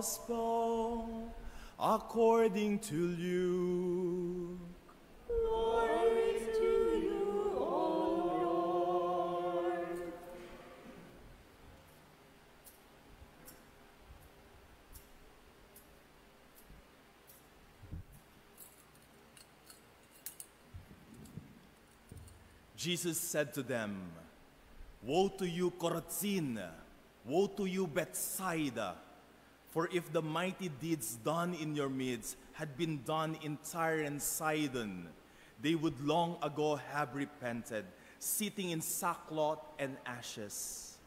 Gospel according to Luke. Glory to you, O Lord. Jesus said to them, "Woe to you, Chorazin! Woe to you, Bethsaida! For if the mighty deeds done in your midst had been done in Tyre and Sidon, they would long ago have repented, sitting in sackcloth and ashes.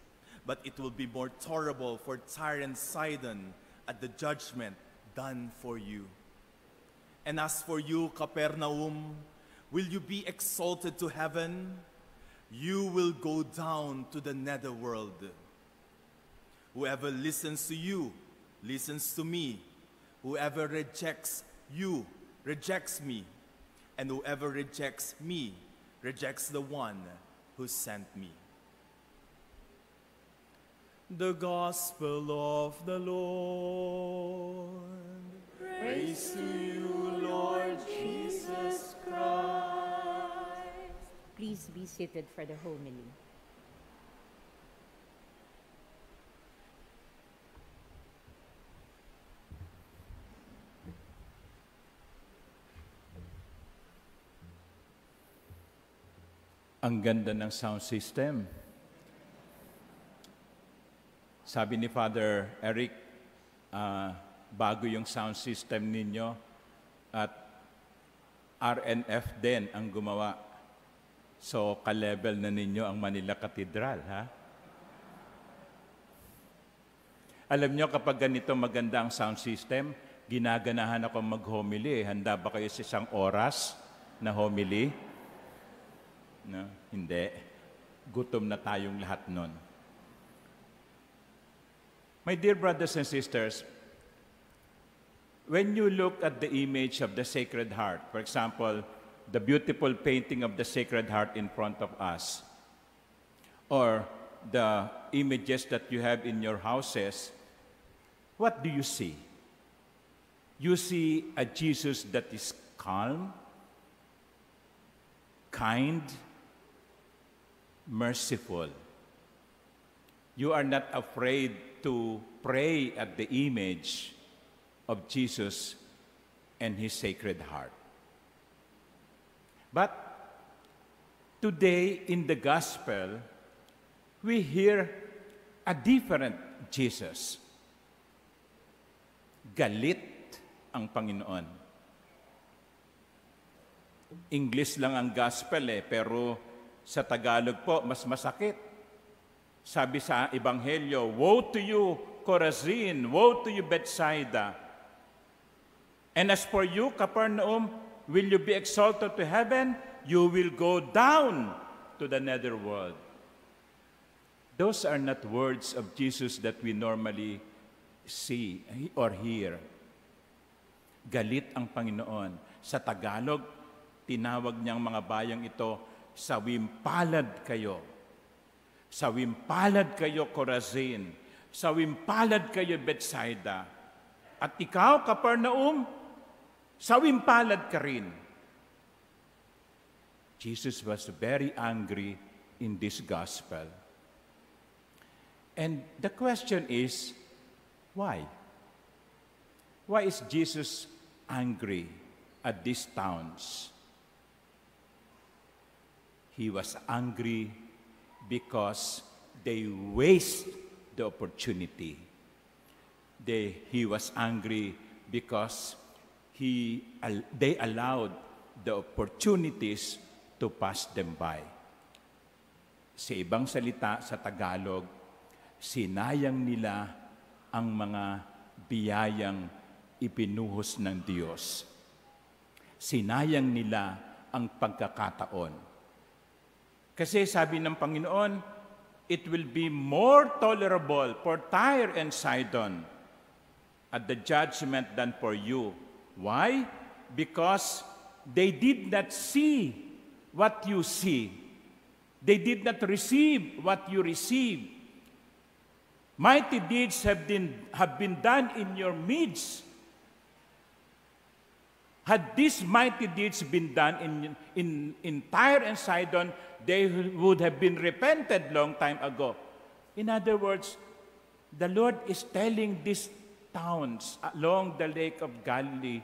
But it will be more tolerable for Tyre and Sidon at the judgment done for you. And as for you, Capernaum, will you be exalted to heaven? You will go down to the netherworld. Whoever listens to you, listens to me. Whoever rejects you, rejects me. And whoever rejects me, rejects the one who sent me." The Gospel of the Lord. Praise to you, Lord Jesus Christ. Please be seated for the homily. Ang ganda ng sound system. Sabi ni Father Eric, bago yung sound system ninyo at RNF din ang gumawa. So, ka-level na ninyo ang Manila Cathedral, ha? Alam nyo, kapag ganito maganda ang sound system, ginaganahan ako mag-homily. Handa ba kayo sa 1 oras na homily? No, hindi. Gutom na tayong lahat nun. My dear brothers and sisters, when you look at the image of the Sacred Heart, for example, the beautiful painting of the Sacred Heart in front of us, or the images that you have in your houses, what do you see? You see a Jesus that is calm, kind, merciful. You are not afraid to pray at the image of Jesus and His Sacred Heart. But today in the Gospel, we hear a different Jesus. Galit ang Panginoon. English lang ang Gospel pero sa Tagalog po, mas masakit. Sabi sa Ebanghelyo, "Woe to you, Chorazin! Woe to you, Bethsaida! And as for you, Capernaum, will you be exalted to heaven? You will go down to the netherworld." Those are not words of Jesus that we normally see or hear. Galit ang Panginoon. Sa Tagalog, tinawag niyang mga bayang ito, "Sawimpalad kayo. Sawimpalad kayo, Chorazin. Sawimpalad kayo, Bethsaida. At ikaw, Capernaum, sawimpalad ka rin." Jesus was very angry in this gospel. And the question is, why? Why is Jesus angry at these towns? He was angry because they waste the opportunity. He was angry because they allowed the opportunities to pass them by. Sa ibang salita sa Tagalog, sinayang nila ang mga biyayang ipinuhos ng Diyos. Sinayang nila ang pagkakataon. Kasi sabi ng Panginoon, it will be more tolerable for Tyre and Sidon at the judgment than for you. Why? Because they did not see what you see. They did not receive what you receive. Mighty deeds have been done in your midst. Had these mighty deeds been done in Tyre and Sidon, they would have been repented long time ago. In other words, the Lord is telling these towns along the Lake of Galilee,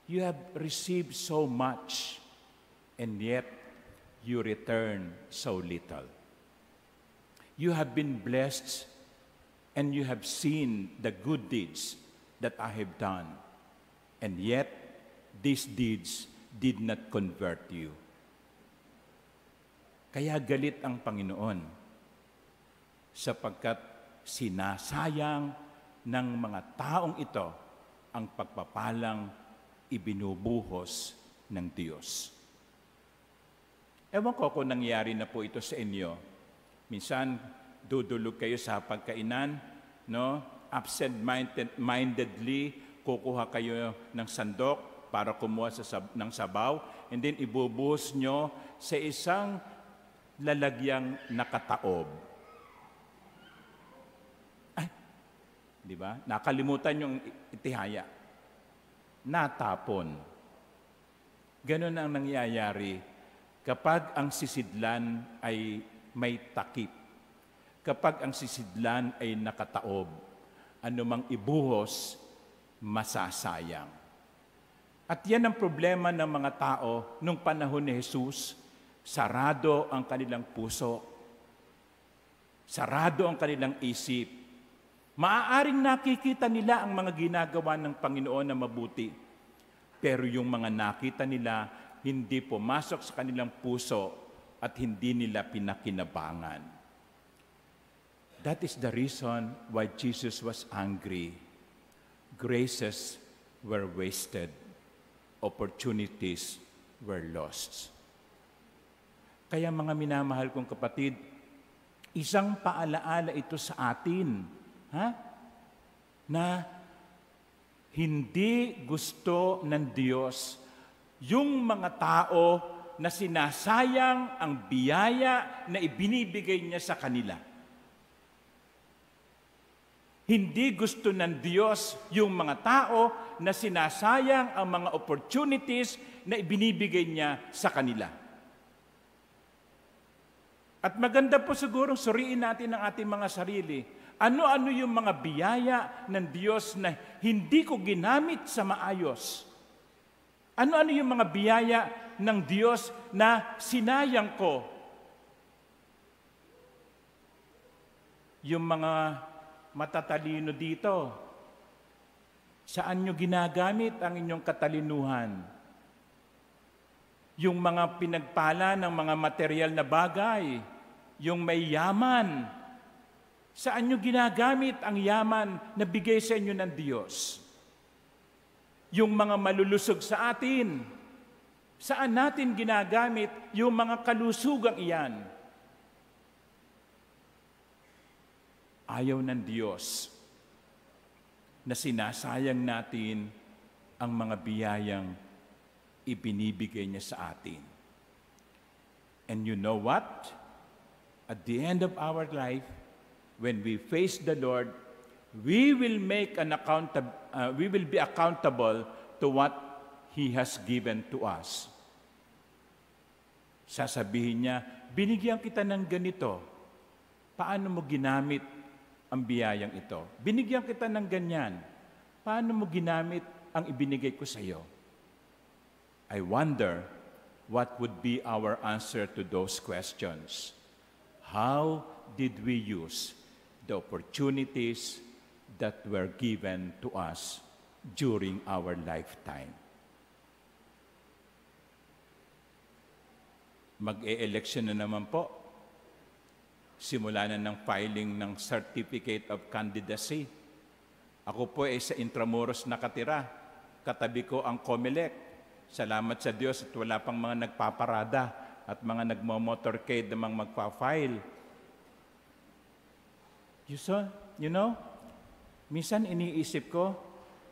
you have received so much, and yet you return so little. You have been blessed, and you have seen the good deeds that I have done. And yet, these deeds did not convert you. Kaya galit ang Panginoon sapagkat sinasayang ng mga taong ito ang pagpapalang ibinubuhos ng Diyos. Ewan ko kung nangyari na po ito sa inyo. Minsan, dudulog kayo sa pagkainan, no? Absent-mindedly, kukuha kayo ng sandok para kumuha ng sabaw, and then ibubuhos nyo sa isang lalagyang nakataob. Ay, di ba? Nakalimutan yung itihaya. Natapon. Ganun ang nangyayari kapag ang sisidlan ay may takip. Kapag ang sisidlan ay nakataob, anumang ibuhos, masasayang. At yan ang problema ng mga tao nung panahon ni Jesus. Sarado ang kanilang puso. Sarado ang kanilang isip. Maaaring nakikita nila ang mga ginagawa ng Panginoon na mabuti. Pero yung mga nakita nila, hindi pumasok sa kanilang puso at hindi nila pinakinabangan. That is the reason why Jesus was angry. Graces were wasted. Opportunities were lost. Kaya mga minamahal kong kapatid, isang paalaala ito sa atin, na hindi gusto ng Diyos yung mga tao na sinasayang ang biyaya na ibinibigay niya sa kanila. Hindi gusto ng Diyos yung mga tao na sinasayang ang mga opportunities na ibinibigay niya sa kanila. At maganda po siguro suriin natin ang ating mga sarili. Ano-ano yung mga biyaya ng Diyos na hindi ko ginamit sa maayos? Ano-ano yung mga biyaya ng Diyos na sinayang ko? Yung mga matatalino dito, saan nyo ginagamit ang inyong katalinuhan? Yung mga pinagpala ng mga material na bagay, yung may yaman, saan nyo ginagamit ang yaman na bigay sa inyo ng Diyos? Yung mga malulusog sa atin, saan natin ginagamit yung mga kalusugang iyan? Ayaw ng Diyos na sinasayang natin ang mga biyayang ibinibigay niya sa atin. And you know what? At the end of our life, when we face the Lord, we will be accountable to what He has given to us. Sasabihin niya, binigyan kita ng ganito. Paano mo ginamit ang biyayang ito? Binigyan kita ng ganyan. Paano mo ginamit ang ibinigay ko sa iyo? I wonder what would be our answer to those questions. How did we use the opportunities that were given to us during our lifetime? Mag-e-election na naman po. Simula na ng filing ng Certificate of Candidacy. Ako po ay sa Intramuros nakatira. Katabi ko ang COMELEC. Salamat sa Diyos at wala pang mga nagpaparada at mga nagmo-motorcade namang magpa-file. You know, minsan iniisip ko,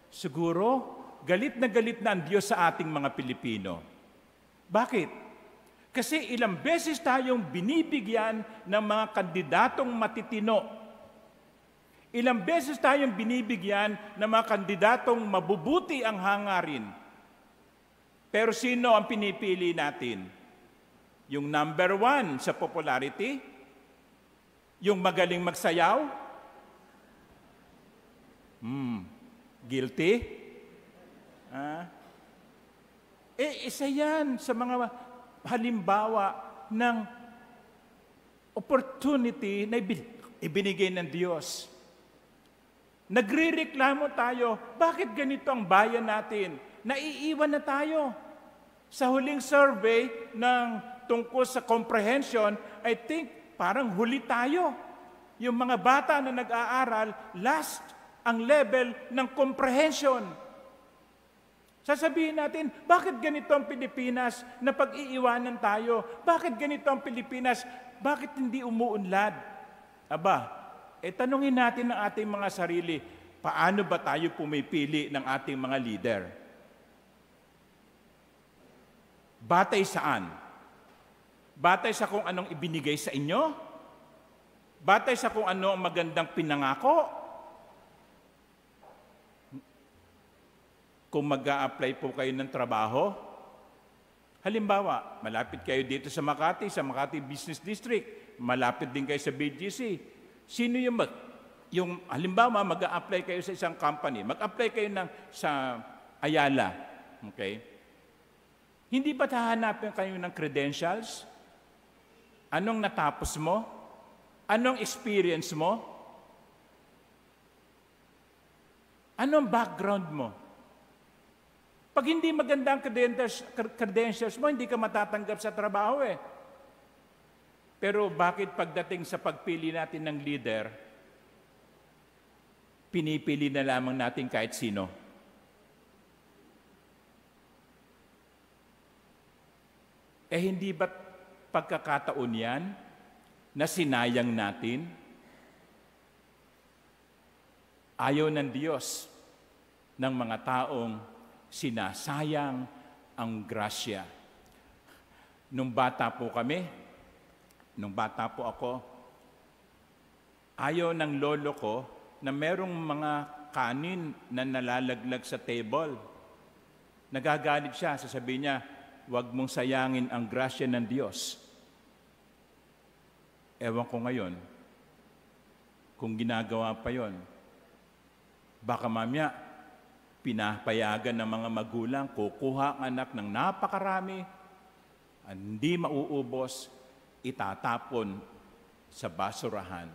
siguro galit na ang Diyos sa ating mga Pilipino. Bakit? Kasi ilang beses tayong binibigyan ng mga kandidatong matitino Ilang beses tayong binibigyan ng mga kandidatong mabubuti ang hangarin. Pero sino ang pinipili natin? Yung number 1 sa popularity? Yung magaling magsayaw? Guilty? Isa yan sa mga halimbawa ng opportunity na ibinigay ng Diyos. Nagrereklamo tayo, bakit ganito ang bayan natin? Naiiwan na tayo. Sa huling survey tungkol sa comprehension, I think parang huli tayo. Yung mga bata na nag-aaral, last ang level ng comprehension. Sasabihin natin, bakit ganito ang Pilipinas na pag-iiwanan tayo? Bakit ganito ang Pilipinas? Bakit hindi umuunlad? Tanungin natin ang ating mga sarili, paano ba tayo pumipili ng ating mga leader? Batay saan? Batay sa kung anong ibinigay sa inyo? Batay sa kung ano ang magandang pinangako? Kung mag-a-apply po kayo ng trabaho, halimbawa, malapit kayo dito sa Makati Business District, malapit din kayo sa BGC. Sino yung halimbawa, mag-a-apply kayo sa isang company, mag-apply kayo sa Ayala, okay? Hindi ba hahanapin kayo ng credentials? Anong natapos mo? Anong experience mo? Anong background mo? Pag hindi maganda ang credentials mo, hindi ka matatanggap sa trabaho eh. Pero bakit pagdating sa pagpili natin ng leader, pinipili na lamang natin kahit sino? Hindi ba pagkakataon yan na sinayang natin? Ayaw ng Diyos ng mga taong sinasayang ang grasya. Nung bata po ako, ayaw ng lolo ko na merong mga kanin na nalalaglag sa table. Nagagalit siya, sasabihin niya, huwag mong sayangin ang grasya ng Diyos. Ewan ko ngayon, kung ginagawa pa yon, baka mamaya, pinapayagan ng mga magulang, kukuha ang anak ng napakarami, hindi mauubos, itatapon sa basurahan.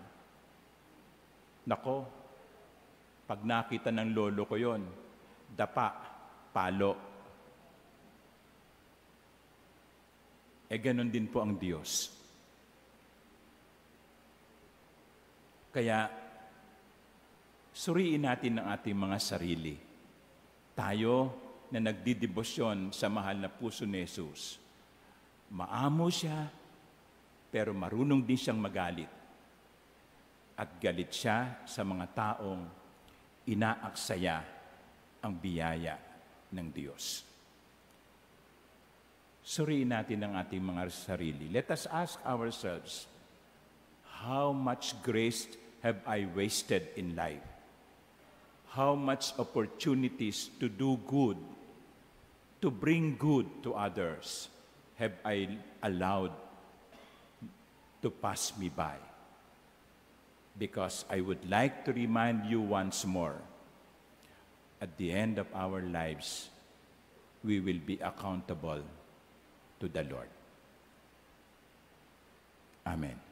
Nako, pag nakita ng lolo ko yon, dapa, palo. Ganon din po ang Diyos. Kaya, suriin natin ang ating mga sarili. Tayo na nagdidebosyon sa mahal na puso ni Jesus. Maamo siya, pero marunong din siyang magalit. At galit siya sa mga taong inaaksaya ang biyaya ng Diyos. Suriin natin ang ating mga sarili. Let us ask ourselves, how much grace have I wasted in life? How much opportunities to do good, to bring good to others, have I allowed to pass me by? Because I would like to remind you once more, at the end of our lives, we will be accountable to the Lord. Amen.